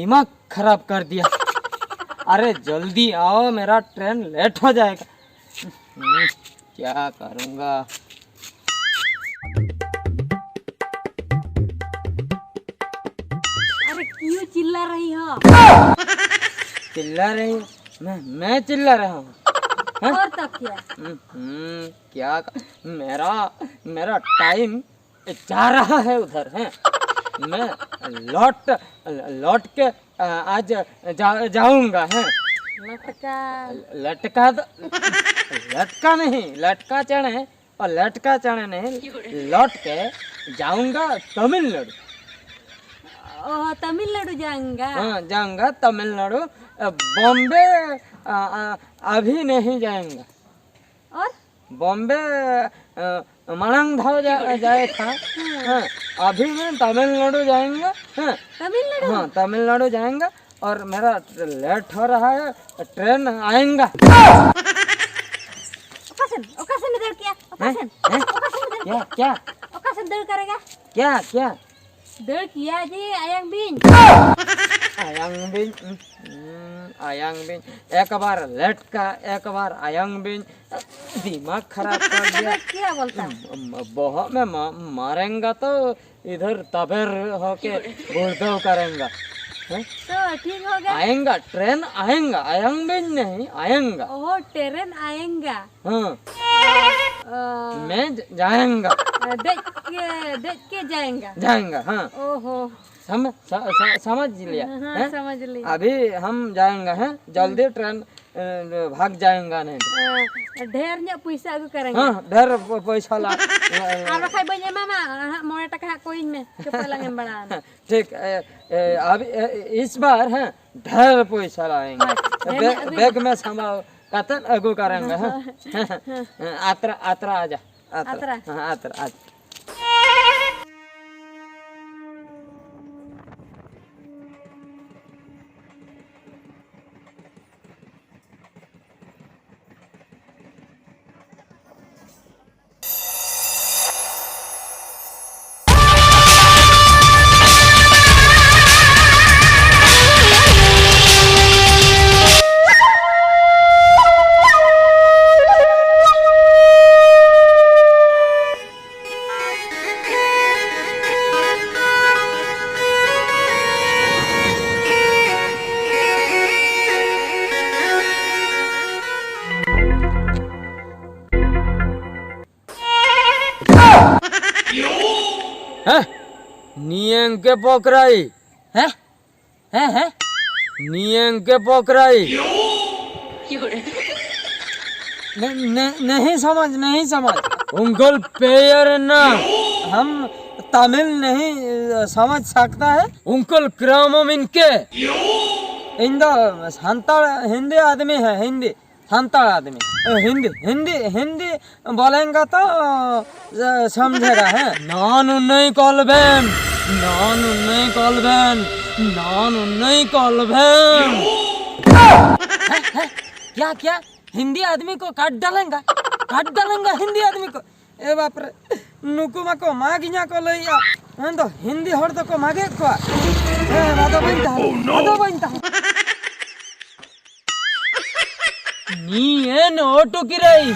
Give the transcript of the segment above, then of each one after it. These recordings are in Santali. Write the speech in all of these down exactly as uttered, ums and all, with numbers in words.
दिमाग खराब कर दिया। अरे जल्दी आओ, मेरा ट्रेन लेट हो जाएगा। हम्म, क्या करूँगा? अरे क्यों चिल्ला रही हो? चिल्ला रही हूँ? मैं मैं चिल्ला रहा हूँ? हैं? और तो क्या? हम्म, क्या क- मेरा मेरा टाइम जा रहा है उधर, हैं? मैं लौट लौट के आ, आज जा, जाऊंगा, हैं? लटका। लटका तो लटका नहीं, लटका चढ़े और लटका चढ़े नहीं, लौट के जाऊंगा तमिलनाडु। ओह, तमिलनाडु जाऊंगा। हाँ, जाऊंगा तमिलनाडु। अ, बॉम्बे अ, अ, अभी नहीं जाऊंगा। और बॉम्बे अ, माड़ांग धाव जा, जाए था। हाँ, अभी मैं तमिलनाडु जाऊंगा। हाँ, तमिलनाडु? हाँ, तमिलनाडु जाऊंगा और मेरा लेट हो रहा है, ट्रेन आएगा। ᱚᱠᱟ ᱥᱮᱱ? ᱚᱠᱟ ᱥᱮᱱ ᱮ ᱫᱟᱹᱲ ᱠᱮᱜᱼᱟ? ᱚᱠᱟ ᱦᱮᱸ? ᱥᱮᱱ? ᱦᱮᱸ? ᱚᱠᱟ ᱥᱮᱱ ᱮ ᱫᱟᱹᱲ क्या ᱠᱮᱜᱼᱟ? क्या? ᱚᱠᱟ ᱥᱮᱱ ᱫᱟᱹᱲ ᱠᱟᱨᱮᱜᱟ? क्या क्या? ᱫᱟᱹᱲ ᱠᱮᱜᱼᱟ ᱡᱮ ᱟᱭᱟᱝ ᱵᱤᱧ᱾ ᱟᱭᱟᱝ ᱵᱤᱧ, ᱦᱩᱸ, ᱟᱭᱟᱝ ᱵᱤᱧ, ᱮᱠ ᱵᱟᱨ ᱞᱮᱴᱠᱟ, ᱮᱠ ᱵᱟᱨ ᱟᱭᱟᱝ ᱵᱤᱧ, दिमाग खराब कर दिया। क्या बोलता? ᱵᱚᱦᱚᱜ ᱢᱮ ᱢᱟᱨᱮᱝᱜᱟ ᱛᱚ, इधर तबेर होके गुड़दो करेंगा। हैं? तो ठीक हो गया। आएंगा, ट्रेन आएंगा, आयंग बिन नहीं, आएंगा। ओहो, ट्रेन आएंगा। हाँ। अ, मैं ज- जाएंगा। देख के देख के जाएंगा। जाएंगा, हाँ। ओहो। सम, स, स, समझ लिया, हाँ, हैं? समझ लिया। अभी हम जाएंगे, हैं? जल्दी ट्रेन अ, भाग जाएंगा नहीं। ढेर ᱧᱚᱜ ᱯᱩᱭᱥᱟᱹ ᱟᱹᱜᱩ ᱠᱟᱨᱟᱝ᱾ हाँ, ढेर प- पैसा ला। ᱟᱨ ᱵᱟᱠᱷᱟᱡ ᱵᱟᱹᱧ ᱮᱢᱟᱢᱟ, ᱦᱟᱸᱜ ᱢᱚᱬᱮ ᱴᱟᱠᱟ ᱦᱟᱸᱜ ᱠᱚᱭᱤᱧ ᱢᱮ, ᱪᱚᱯᱚᱞ ᱞᱟᱝ ᱮᱢ ᱵᱟᱲᱟᱣᱟᱢᱟ᱾ ठीक, ए, ए, अभी ए, इस बार, हैं, ढेर पैसा लाएंगे। हाँ, ढेर बे- में अभी बैग में सामान कतन अगू करेंगे, हैं? हाँ। अतरा, अतरा आजा, अतरा। अतरा। हाँ, अतरा, अतरा। ᱦᱮᱸ? ᱱᱤᱭᱟᱹᱝ ᱜᱮ ᱯᱚᱠᱨᱟᱭ᱾ ᱦᱮᱸ? ᱦᱮᱸ, ᱦᱮᱸ? ᱱᱤᱭᱟᱹᱝ ᱜᱮ ᱯᱚᱠᱨᱟᱭ᱾ नहीं, नहीं, नहीं समझ, नहीं समझ। उंगल पेयर ना। हम तमिल नहीं, अ, समझ सकता है। उंगल क्रामम इनके। ᱤᱧ ᱫᱚ ᱥᱟᱱᱛᱟᱲ, ᱦᱤᱱᱫᱤ ᱟᱫᱢᱤ ᱦᱮ, ᱦᱤᱱᱫᱤ᱾ ᱥᱟᱱᱛᱟᱲ ᱟᱫᱢᱤ᱾ ᱮ, ᱦᱤᱱᱫᱤ, ᱦᱤᱱᱫᱤ, ᱦᱤᱱᱫᱤ ᱵᱚᱞᱮᱝᱜᱟ ᱛᱚ, ᱮ, ᱥᱚᱢᱡᱷᱮᱜᱟ, ᱦᱮᱸ᱾ ᱱᱟᱱ ᱩᱱᱱᱟᱹᱭ ᱠᱚᱞᱵᱮᱱ, ᱱᱟᱱ ᱩᱱᱱᱟᱹᱭ ᱠᱚᱞᱵᱮᱱ, ᱱᱟᱱ ᱩᱱᱱᱟᱹᱭ ᱠᱚᱞᱵᱮᱱ᱾ ᱦᱮᱸ, ᱦᱮᱸ, ᱠᱭᱟ, ᱠᱭᱟ? ᱦᱤᱱᱫᱤ ᱟᱫᱢᱤ ᱠᱚ ᱠᱟᱴ ᱰᱟᱞᱮᱝᱜᱟ, ᱠᱟᱴ ᱰᱟᱞᱮᱝᱜᱟ ᱦᱤᱱᱫᱤ ᱟᱫᱢᱤ ᱠᱚ᱾ ᱮ ᱵᱟᱯᱨᱮ, ᱱᱩᱠᱩ ᱢᱟᱠᱚ ᱢᱟᱜᱽ ᱤᱧᱟ ᱠᱚ ᱞᱟᱹᱭᱮᱜᱼᱟ᱾ ᱢᱮᱱᱫᱚ ᱦᱤᱱᱫᱤ ᱦᱚᱲ ᱫᱚᱠᱚ ᱢᱟᱜᱮᱫ ᱠᱚᱣᱟ᱾ ᱦᱮᱸ, ᱟᱫᱚ ᱵᱟᱹᱧ ᱛᱟᱦᱮᱱᱟ, ᱟᱫᱚ ᱵᱟᱹᱧ ᱛᱟᱦᱮᱱᱟ᱾ ᱱᱤᱭᱮ ᱱᱚᱴᱩ ᱠᱤᱨᱟᱹᱭ,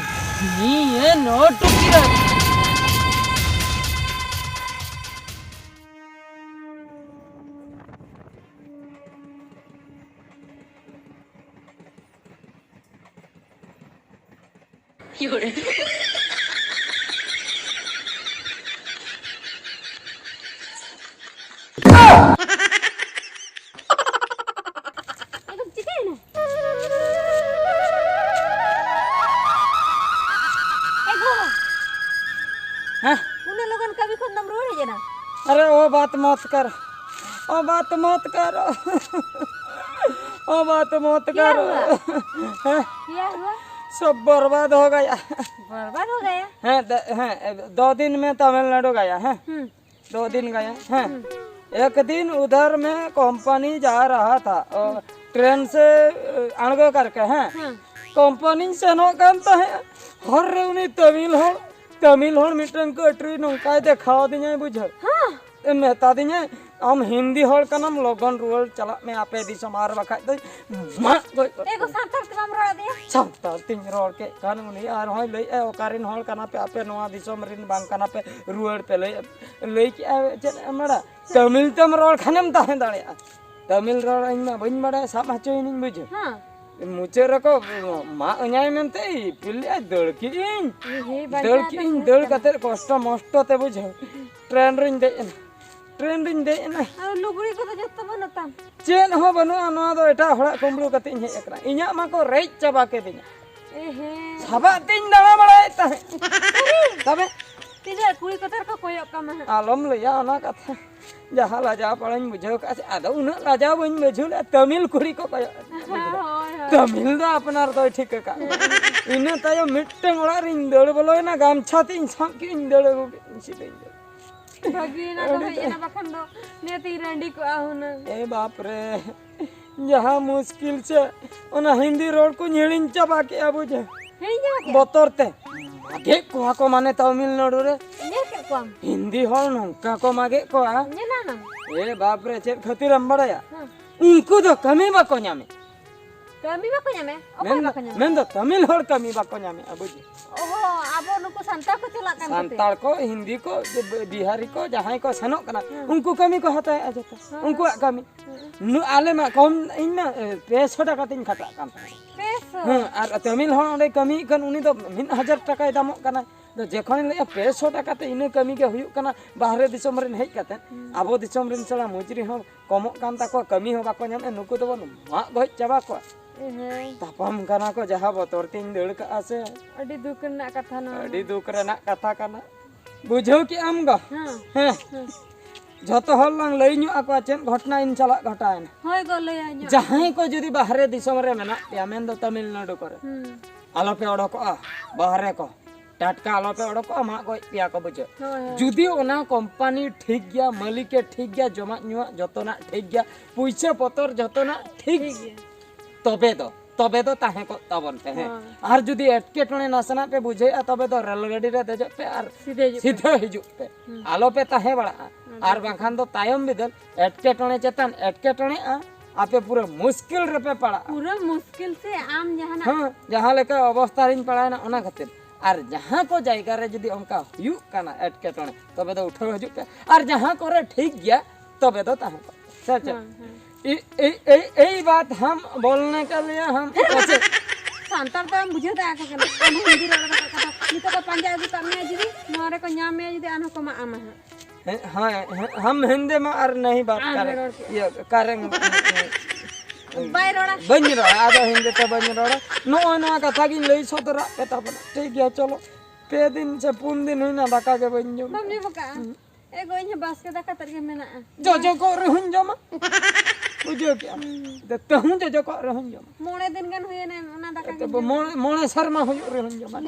ᱱᱤᱭᱮ ᱱᱚᱴᱩ ᱠᱤᱨᱟᱹᱭ᱾ ᱮᱠᱫᱚᱢ ᱪᱤᱠᱟᱹᱭᱮᱱᱟ? ᱮ ᱜᱚ! ᱦᱮᱸ? ᱩᱱᱟᱹᱜ ᱞᱚᱜᱚᱱ ᱠᱟᱹᱢᱤ ᱠᱷᱚᱱ ᱫᱚᱢ ᱨᱩᱣᱟᱹᱲ ᱦᱮᱡ ᱮᱱᱟ? अरे वो बात मत कर, वो बात मत कर, वो बात मत क्या कर। हुआ? हैं? क्या हुआ? सब बर्बाद हो गया। बर्बाद हो गया? हैं, द-, हैं, दो दिन में तमिलनाडु गया, हैं? हम्म। दो दिन गया, हैं? हम्म। एक दिन उधर में कंपनी जा रहा था, और ट्रेन से, अ, अड़गो करके, हैं? हाँ। कंपनी ᱥᱮᱱᱚᱜ ᱠᱟᱱ ᱛᱟᱦᱮᱸᱫ, ᱦᱚᱨ ᱨᱮ ᱩᱱᱤ ᱛᱟᱢᱤᱞ ᱦᱚᱲ, ᱛᱟᱢᱤᱞ ᱦᱚᱲ ᱢᱤᱫᱴᱟᱝ ᱠᱟᱹᱴᱨᱤ ᱱᱚᱝᱠᱟᱭ ᱫᱮᱠᱷᱟᱣ ᱟᱫᱤᱧᱟᱭ, ᱵᱩᱡᱷᱟᱹᱣ᱾ ᱦᱮᱸ᱾ ᱢᱮᱛᱟ ᱫᱤᱧᱟᱭ, "ᱟᱢ ᱦᱤᱱᱫᱤ ᱦᱚᱲ ᱠᱟᱱᱟᱢ, ᱞᱚᱜᱚᱱ ᱨᱩᱣᱟᱹᱲ ᱪᱟᱞᱟᱜ ᱢᱮ ᱟᱯᱮ ᱫᱤᱥᱚᱢ, ᱟᱨ ᱵᱟᱠᱷᱟᱡ ᱫᱚᱧ ᱢᱟᱜ ᱜᱚᱡ ᱠᱚ ᱮ ᱜᱚ, ᱛᱟᱢᱟ᱾" ᱥᱟᱱᱛᱟᱲ ᱛᱮᱢ ᱨᱚᱲ ᱟᱫᱮᱭᱟ? ᱥᱟᱱᱛᱟᱲ ᱛᱤᱧ ᱨᱚᱲ ᱠᱮᱫ ᱠᱷᱟᱱ ᱩᱱᱤ ᱟᱨᱦᱚᱸᱭ ᱞᱟᱹᱭᱮᱫᱼᱟ, "ᱚᱠᱟᱨᱮᱱ ᱦᱚᱲ ᱠᱟᱱᱟ ᱯᱮ ᱟᱯᱮ, ᱱᱚᱣᱟ ᱫᱤᱥᱚᱢ ᱨᱮᱱ ᱵᱟᱝ ᱠᱟᱱᱟ ᱯᱮ, ᱨᱩᱣᱟᱹᱲ ᱯᱮ," ᱞᱟᱹᱭ, ᱞᱟᱹᱭ ᱠᱮᱫᱼᱟ, "ᱪᱮᱫ ᱮᱢ ᱵᱟᱲᱟ, ᱛᱟᱢᱤᱞ ᱛᱮᱢ ᱨᱚᱲ ᱠᱷᱟᱱᱮᱢ ᱛᱟᱦᱮᱸ ᱫᱟᱲᱮᱭᱟᱜᱼᱟ, ᱛᱟᱢᱤᱞ ᱨᱚᱲ ᱤᱧ ᱢᱟ ᱵᱟᱹᱧ ᱵᱟᱲᱟᱭᱟ, ᱥᱟᱵ ᱦᱚᱪᱚᱭᱤᱧ," ᱵᱩᱡᱷᱟᱹᱣ᱾ ᱦᱮᱸ᱾ ᱢᱩᱪᱟᱹᱫ ᱨᱮᱠᱚ ᱢᱟᱜ ᱤᱧᱟᱭ ᱢᱮᱱᱛᱮ ᱤᱯᱤᱞ ᱞᱮᱫᱼᱟᱭ, ᱫᱟᱹᱲ ᱠᱮᱫ ᱤᱧ᱾ ᱮ ᱦᱮ, ᱫᱟᱹᱲ ᱵᱟᱧᱪᱟᱣ ᱠᱮᱫ ᱤᱧ, ᱫᱟᱹᱲ ᱠᱟᱛᱮ ᱠᱚᱥᱴᱚ ᱢᱚᱥᱴᱚ ᱛᱮ, ᱵᱩᱡᱷᱟᱹᱣ᱾ ᱴᱨᱮᱱ ᱨᱤᱧ ᱫᱮᱡ ᱮᱱᱟ᱾ ᱴᱨᱮᱱ ᱨᱤᱧ ᱫᱮᱡ ᱮᱱᱟ᱾ ᱟᱨ ᱞᱩᱜᱽᱲᱤ ᱠᱚᱫᱚ ᱡᱚᱛᱚ ᱵᱟᱹᱱᱩᱜ ᱛᱟᱢ? ᱪᱮᱫ ᱦᱚᱸ ᱵᱟᱹᱱᱩᱜᱼᱟ, ᱱᱚᱣᱟ ᱫᱚ ᱮᱴᱟᱜ ᱦᱚᱲᱟᱜ ᱠᱩᱢᱵᱽᱲᱩ ᱠᱟᱛᱮ ᱤᱧ ᱦᱮᱡ ᱟᱠᱟᱱᱟ᱾ ᱤᱧᱟᱹᱜ ᱢᱟᱠᱚ ᱨᱮᱡ ᱪᱟᱵᱟ ᱠᱮᱫᱤᱧᱟ᱾ ᱮᱦᱮᱸ᱾ ᱥᱟᱵᱟᱜ ᱛᱤᱧ ᱫᱟᱬᱟ ᱵᱟᱲᱟᱭᱮᱫ ᱛᱟᱦᱮᱸᱫ᱾ ᱛᱚᱵᱮ? ᱛᱤᱱᱟᱹᱜ ᱠᱩᱲᱤ ᱠᱚ ᱛᱟᱨ ᱠᱚ ᱠᱚᱭᱚᱜ ᱠᱟᱢᱟ ᱦᱟᱸᱜ᱾ ᱟᱞᱚᱢ ᱞᱟᱹᱭᱟ ᱚᱱᱟ ᱠᱟᱛᱷᱟ᱾ ᱡᱟᱦᱟᱸ ᱞᱟᱡᱟᱣ ᱯᱟᱲᱟᱧ ᱵᱩᱡᱷᱟᱹᱣ ᱠᱟᱜᱼᱟ ᱥᱮ, ᱟᱫᱚ ᱩᱱᱟᱹᱜ ᱞᱟᱡᱟᱣ ᱵᱟᱹᱧ ᱵᱩᱡᱷᱟᱹᱣ ᱞᱮᱫᱼᱟ, ᱛᱟᱹᱢᱤᱞ ᱠᱩᱲᱤ ᱠᱚ ᱠᱚᱭᱚᱜ᱾ ᱦᱳᱭ, ᱦᱳᱭ᱾ ᱛᱟᱹᱢᱤᱞ ᱫᱚ ᱟᱯᱱᱟᱨ ᱫᱚᱭ ᱴᱷᱤᱠ ᱟᱠᱟᱫ᱾ ᱤᱱᱟᱹ ᱛᱟᱭᱚᱢ ᱢᱤᱫᱴᱟᱝ ᱚᱲᱟᱜ ᱨᱤᱧ ᱫᱟᱹᱲ ᱵᱚᱞᱚᱭᱮᱱᱟ, ᱜᱟᱢᱪᱷᱟ ᱛᱮ ᱤᱧ ᱥᱟᱵ ᱠᱮᱫ ᱤᱧ ᱫᱟᱹᱲ ᱟᱹᱜᱩ ᱠᱮᱫ ᱤᱧ ᱥᱤᱫᱷᱟᱹᱧ ᱫᱟᱹᱲ᱾ ᱵᱷᱟᱹᱜᱤᱭᱮᱱᱟ ᱫᱚ ᱟᱹᱰᱤ ᱦᱮᱡ ᱮᱱᱟ, ᱵᱟᱠᱷᱟᱱ ᱫᱚ ᱱᱤᱭᱟᱹᱛᱤᱧ ᱨᱟᱺᱰᱤ ᱠᱚᱜᱼᱟ ᱦᱩᱱᱟᱹᱝ᱾ ᱮ ᱵᱟᱯ ᱨᱮ, ᱡᱟᱦᱟᱸ ᱢᱩᱥᱠᱤᱞ ᱥᱮ ᱚᱱᱟ ᱦᱤᱱᱫᱤ ᱨᱚᱲ ᱠᱚᱧ ᱦᱤᱲᱤᱧ ᱪᱟᱵᱟ ᱠᱮᱫᱼᱟ ᱵᱩᱡᱷᱟᱹ᱾ ᱦᱤᱲᱤᱧ ᱪᱟᱵᱟ ᱠᱮᱫᱼᱟ? ᱵᱚᱛᱚᱨ ᱛᱮ᱾ ᱢᱟᱜᱮᱫ ᱠᱚᱣᱟ ᱠᱚ ᱢᱟᱱᱮ ᱛᱟᱢᱤᱞᱱᱟᱲᱩ ᱨᱮ᱾ ᱧᱮᱞ ᱠᱮᱫ ᱠᱚᱣᱟᱢ? ᱦᱤᱱᱫᱤ ᱦᱚᱲ ᱱᱚᱝᱠᱟ ᱠᱚ ᱢᱟᱜᱮᱫ ᱠᱚᱣᱟ᱾ ᱧᱮᱞᱟᱱᱟᱢ? ᱮ ᱵᱟᱯ ᱨᱮ, ᱪᱮᱫ ᱠᱷᱟᱹᱛᱤᱨᱮᱢ ᱵᱟᱲᱟᱭᱟ? ᱦᱮᱸ᱾ ᱩᱱᱠᱩ ᱫᱚ ᱠᱟᱹᱢᱤ ᱵᱟᱠᱚ ᱧᱟᱢᱮᱫ᱾ ᱠᱟᱹᱢᱤ ᱵᱟᱠᱚ ᱧᱟᱢᱮᱫ? ᱚᱠᱚᱭ ᱢᱮᱱ-, ᱵᱟᱠᱚ ᱧᱟᱢᱮᱫ? ᱢᱮᱱᱫᱚ ᱛᱟᱢᱤᱞ ᱦᱚᱲ ᱠᱟᱹᱢᱤ ᱵᱟᱠᱚ ᱧᱟᱢᱮᱫᱼᱟ, ᱵᱩᱡᱷᱟᱹᱣ᱾ ᱚᱦᱚ, ᱟᱵᱚ ᱱᱩᱠᱩ ᱥᱟᱱᱛᱟᱲ ᱠᱚ ᱪᱟᱞᱟᱜ ᱠᱟᱱ ᱠᱷᱟᱹᱛᱤᱨ᱾ ᱥᱟᱱᱛᱟᱲ ᱠᱚ, ᱦᱤᱱᱫᱤ ᱠᱚ, ᱵᱤᱦᱟᱨᱤ ᱠᱚ, ᱡᱟᱦᱟᱸᱭ ᱠᱚ ᱥᱮᱱᱚᱜ ᱠᱟᱱᱟ, ᱦᱮᱸ᱾ ᱩᱱᱠᱩ ᱠᱟᱹᱢᱤ ᱠᱚ ᱦᱟᱛᱟᱣᱮᱫᱼᱟ ᱡᱚᱛᱚ᱾ ᱦᱮᱸ᱾ ᱩᱱᱠᱩᱣᱟᱜ ᱠᱟᱹᱢᱤ᱾ ᱦᱮᱸ᱾ ᱱᱩ-, ᱟᱞᱮ ᱢᱟ ᱠᱚᱢ, ᱤᱧ ᱢᱟ, ᱮ, ᱯᱮ ᱥᱚ ᱴᱟᱠᱟ ᱛᱤᱧ ᱠᱷᱟᱴᱟᱜ ᱠᱟᱱ ᱛᱟᱦᱮᱸᱫ᱾ ᱯᱮ ᱥᱚ? ᱦᱮᱸ, ᱟᱨ ᱛᱟᱢᱤᱞ ᱦᱚᱲ ᱚᱸᱰᱮ ᱠᱟᱹᱢᱤᱭᱮᱫ ᱠᱷᱟᱱ ᱩᱱᱤ ᱫᱚ ᱢᱤᱫ ᱦᱟᱡᱟᱨ ᱴᱟᱠᱟᱭ ᱫᱟᱢᱚᱜ ᱠᱟᱱᱟ᱾ ᱟᱫᱚ ᱡᱚᱠᱷᱚᱱᱤᱧ ᱞᱟᱹᱭᱮᱫᱼᱟ ᱯᱮ ᱥᱚ ᱴᱟᱠᱟ ᱛᱮ ᱤᱱᱟᱹ ᱠᱟᱹᱢᱤ ᱜᱮ ᱦᱩᱭᱩᱜ ᱠᱟᱱᱟ, ᱵᱟᱦᱨᱮ ᱫᱤᱥᱚᱢ ᱨᱮᱱ ᱦᱮᱡ ᱠᱟᱛᱮ, ᱦᱩᱸ᱾ ᱟᱵᱚ ᱫᱤᱥᱚᱢ ᱨᱮᱱ ᱥᱟᱞᱟ ᱢᱚᱡᱩᱨᱤ ᱦᱚᱸ ᱠᱚᱢᱚᱜ ᱠᱟᱱ ᱛᱟᱠᱚᱣᱟ, ᱠᱟᱹᱢᱤ ᱦᱚᱸ ᱵᱟᱠᱚ ᱧᱟᱢᱮᱫᱼᱟ, ᱱᱩᱠᱩ ᱫᱚᱵᱚᱱ ᱢᱟᱜ ᱜᱚᱡ ᱪᱟᱵᱟ ᱠᱚᱣᱟ᱾ ᱮ ᱦᱮᱸ᱾ ᱛᱟᱯᱟᱢ ᱠᱟᱱᱟ ᱠᱚ, ᱡᱟᱦᱟᱸ ᱵᱚᱛᱚᱨ ᱛᱤᱧ ᱫᱟᱹᱲ ᱠᱟᱜᱼᱟ ᱥᱮ᱾ ᱟᱹᱰᱤ ᱫᱩᱠ ᱨᱮᱱᱟᱜ ᱠᱟᱛᱷᱟ ᱱᱚᱣᱟ ᱟᱹᱰᱤ ᱢᱟ᱾ ᱫᱩᱠ ᱨᱮᱱᱟᱜ ᱠᱟᱛᱷᱟ ᱠᱟᱱᱟ᱾ ᱵᱩᱡᱷᱟᱹᱣ ᱠᱮᱜ ᱟᱢ ᱜᱚ? ᱦᱮᱸ᱾ ᱦᱮᱸ᱾ ᱦᱮᱸ᱾ ᱡᱷᱚᱛᱚ ᱦᱚᱲ ᱞᱟᱝ ᱞᱟᱹᱭ ᱧᱚᱜ ᱟᱠᱚᱣᱟ ᱪᱮᱫ ᱜᱷᱚᱴᱱᱟ ᱤᱧ ᱥᱟᱞᱟᱜ ᱜᱷᱚᱴᱟᱣᱮᱱᱟ᱾ ᱦᱳᱭ ᱜᱚ, ᱞᱟᱹᱭ ᱟᱸᱡᱚᱢ᱾ ᱡᱟᱦᱟᱸᱭ ᱠᱚ ᱡᱩᱫᱤ ᱵᱟᱦᱨᱮ ᱫᱤᱥᱚᱢ ᱨᱮ ᱢᱮᱱᱟᱜ ᱯᱮᱭᱟ, ᱢᱮᱱᱫᱚ ᱛᱟᱢᱤᱞᱱᱟᱲᱩ ᱠᱚᱨᱮ, ᱦᱩᱸ᱾ ᱟᱞᱚᱯᱮ ᱚᱰᱚᱠᱚᱜᱼᱟ ᱵᱟᱦᱨᱮ ᱠᱚ᱾ ᱴᱟᱴᱠᱟ ᱟᱞᱚᱯᱮ ᱚᱰᱚᱠᱚᱜᱼᱟ, ᱢᱟᱜ ᱜᱚᱡ ᱯᱮᱭᱟ ᱠᱚ, ᱵᱩᱡᱷᱟᱹᱣ᱾ ᱦᱳᱭ, ᱦᱳᱭ᱾ ᱡᱩᱫᱤ ᱚᱱᱟ ᱠᱳᱢᱯᱟᱱᱤ ᱴᱷᱤᱠ ᱜᱮᱭᱟ, ᱢᱟᱹᱞᱤᱠᱮ ᱴᱷᱤᱠ ᱜᱮᱭᱟ, ᱡᱚᱢᱟᱜ ᱧᱩᱣᱟᱜ ᱡᱚᱛᱚᱱᱟᱜ ᱴᱷᱤᱠ ᱜᱮᱭᱟ, ᱯᱩᱭᱥᱟᱹ ᱯᱚᱛᱚᱨ ᱡᱚᱛᱚᱱᱟᱜ ᱴᱷᱤᱠ, ᱴᱷᱤᱠ ᱜᱮᱭᱟ᱾ ᱛᱚᱵᱮ ᱫᱚ, ᱛᱚᱵᱮ ᱫᱚ ᱛᱟᱦᱮᱸ ᱠᱚᱜ ᱛᱟᱵᱚᱱ ᱯᱮ, ᱦᱮᱸ᱾ ᱦᱳᱭ᱾ ᱟᱨ ᱡᱩᱫᱤ ᱮᱴᱠᱮᱴᱚᱬᱮ ᱱᱟᱥᱮᱱᱟᱜ ᱯᱮ ᱵᱩᱡᱷᱟᱹᱣᱮᱫᱼᱟ, ᱛᱚᱵᱮ ᱫᱚ ᱨᱮᱞ ᱜᱟᱹᱰᱤ ᱨᱮ ᱫᱮᱡᱚᱜ ᱯᱮ ᱟᱨ ᱥᱤᱫᱷᱟᱹ ᱦᱤᱡᱩᱜ ᱯᱮ᱾ ᱥᱤᱫᱷᱟᱹ ᱦᱤᱡᱩᱜ ᱯᱮ᱾ ᱦᱩᱸ᱾ ᱟᱞᱚᱯᱮ ᱛᱟᱦᱮᱸ ᱵᱟᱲᱟᱜᱼᱟ᱾ ᱟᱞᱚᱯᱮ ᱟᱨ ᱛᱟᱦᱮᱸ᱾ ᱵᱟᱝᱠᱷᱟᱱ ᱫᱚ ᱛᱟᱭᱚᱢ ᱵᱤᱫᱟᱹᱞ ᱮᱴᱠᱮᱴᱚᱬᱮ ᱪᱮᱛᱟᱱ ᱮᱴᱠᱮᱴᱚᱬᱮᱜᱼᱟ, ᱟᱯᱮ ᱯᱩᱨᱟᱹ ᱢᱩᱥᱠᱤᱞ ᱨᱮᱯᱮ ᱯᱟᱲᱟᱜᱼᱟ᱾ ᱯᱩᱨᱟᱹ ᱢᱩᱥᱠᱤᱞ ᱥᱮ ᱟᱢ ᱡᱟᱦᱟᱱᱟᱜ ᱦᱮᱸ, ᱡᱟᱦᱟᱸ ᱞᱮᱠᱟ ᱚᱵᱚᱥᱛᱷᱟ ᱨᱤᱧ ᱯᱟᱲᱟᱣᱮᱱᱟ, ᱚᱱᱟ ᱠᱷᱟᱹᱛᱤᱨ᱾ ᱟᱨ ᱡᱟᱦᱟᱸ ᱠᱚ ᱡᱟᱭᱜᱟ ᱨᱮ ᱡᱩᱫᱤ ᱚᱱᱠᱟ ᱦᱩᱭᱩᱜ ᱠᱟᱱᱟ ᱮᱴᱠᱮᱴᱚᱬᱮ, ᱛᱚᱵᱮ ᱫᱚ ᱩᱴᱷᱟᱹᱣ ᱦᱤᱡᱩᱜ ᱯᱮ᱾ ᱟᱨ ᱡᱟᱦᱟᱸ ᱠᱚᱨᱮ ᱴᱷᱤᱠ ᱜᱮᱭᱟ, ᱛᱚᱵᱮ ᱫᱚ ᱛᱟᱦᱮᱸ ᱠᱚᱜ ᱯᱮ᱾ ᱥᱮ ᱪᱮᱫ? ᱦᱮᱸ, ᱦᱮᱸ᱾ ᱮᱭ, ᱮᱭ, ᱮᱭ, ᱮᱭ ᱵᱟᱛ ᱦᱟᱢ ᱵᱚᱞᱱᱮ ᱠᱟ ᱞᱤᱭᱟ ᱦᱟᱢ ᱥᱟᱱᱛᱟᱲ ᱫᱚ ᱵᱟᱢ ᱵᱩᱡᱷᱟᱹᱣ ᱫᱟᱲᱮᱭᱟᱜ ᱠᱟᱱᱟ᱾ ᱟᱢ ᱦᱚᱸ ᱦᱤᱱᱫᱤ ᱨᱚᱲ ᱠᱟᱛᱷᱟ, ᱠᱟᱛᱷᱟ᱾ ᱱᱤᱛᱚᱜ ᱠᱚ ᱯᱟᱸᱡᱟ ᱟᱹᱜᱩ ᱠᱟᱜ ᱢᱮᱭᱟ ᱡᱩᱫᱤ, ᱱᱚᱣᱟ ᱨᱮᱠᱚ ᱧᱟᱢ ᱢᱮᱭᱟ ᱡᱩᱫᱤ, ᱟᱨᱦᱚᱸ ᱠᱚ ᱢᱟᱜ ᱟᱢᱟ ᱦᱟᱸᱜ᱾ ᱦᱮᱸ, ᱦᱮᱸ, ᱦᱮᱸ, ᱦᱟᱢ ᱦᱤᱱᱫᱤ ᱢᱟ ᱟᱨ ᱱᱟᱦᱤ ᱵᱟᱛ ᱟᱨ ᱠᱟᱨᱮ᱾ ᱨᱚᱲ ᱯᱮ᱾ ᱤᱭᱟᱹ, ᱠᱟᱨᱮ᱾ ᱵᱟᱭ ᱨᱚᱲᱟ᱾ ᱵᱟᱹᱧ ᱨᱚᱲᱟ, ᱟᱫᱚ ᱦᱤᱱᱫᱤ ᱛᱮ ᱵᱟᱹᱧ ᱨᱚᱲᱟ᱾ ᱱᱚᱜᱼᱚᱭ ᱱᱚᱣᱟ ᱠᱟᱛᱷᱟ ᱜᱤᱧ ᱞᱟᱹᱭ ᱥᱚᱫᱚᱨᱟᱜ ᱯᱮ ᱛᱟᱵᱚᱱᱟ᱾ ᱴᱷᱤᱠ ᱜᱮᱭᱟ, ᱪᱚᱞᱚ᱾ ᱯᱮ ᱫᱤᱱ ᱥᱮ ᱯᱩᱱ ᱫᱤᱱ ᱦᱩᱭᱱᱟ, ᱫᱟᱠᱟ ᱜᱮ ᱵᱟᱹᱧ ᱡᱚᱢ ᱵᱟᱢ ᱠᱟᱫᱟ᱾ ᱡᱚᱢ ᱟᱠᱟᱫᱼᱟ? ᱮ ᱜᱚ, ᱤᱧ ᱦᱚᱸ ᱵᱟᱥᱠᱮ ᱫᱟᱠᱟ ᱛᱮᱫ ᱜᱮ ᱢᱮᱱᱟᱜᱼᱟ᱾ ᱡᱚᱡᱚ ᱠᱚᱜ ᱨᱮᱦᱚᱸᱧ ᱡᱚᱢᱟ᱾ ᱵᱩᱡᱷᱟᱹᱣ ᱠᱮᱜᱼᱟ? ᱛᱮᱦᱚᱸ ᱡᱚᱡᱚ ᱠᱚᱜ ᱨᱮᱦᱚᱸᱧ ᱡᱚᱢᱟ᱾ ᱢᱚᱬᱮ ᱫᱤᱱ ᱜᱟᱱ ᱦᱩᱭᱮᱱᱟ, ᱚᱱᱟ ᱫᱟᱠᱟ ᱜᱮ᱾ ᱢᱚᱬᱮ, ᱢᱚᱬᱮ ᱥᱮᱨᱢᱟ ᱦᱩᱭᱩᱜ ᱨᱮᱦᱚᱸᱧ ᱡᱚᱢᱟ᱾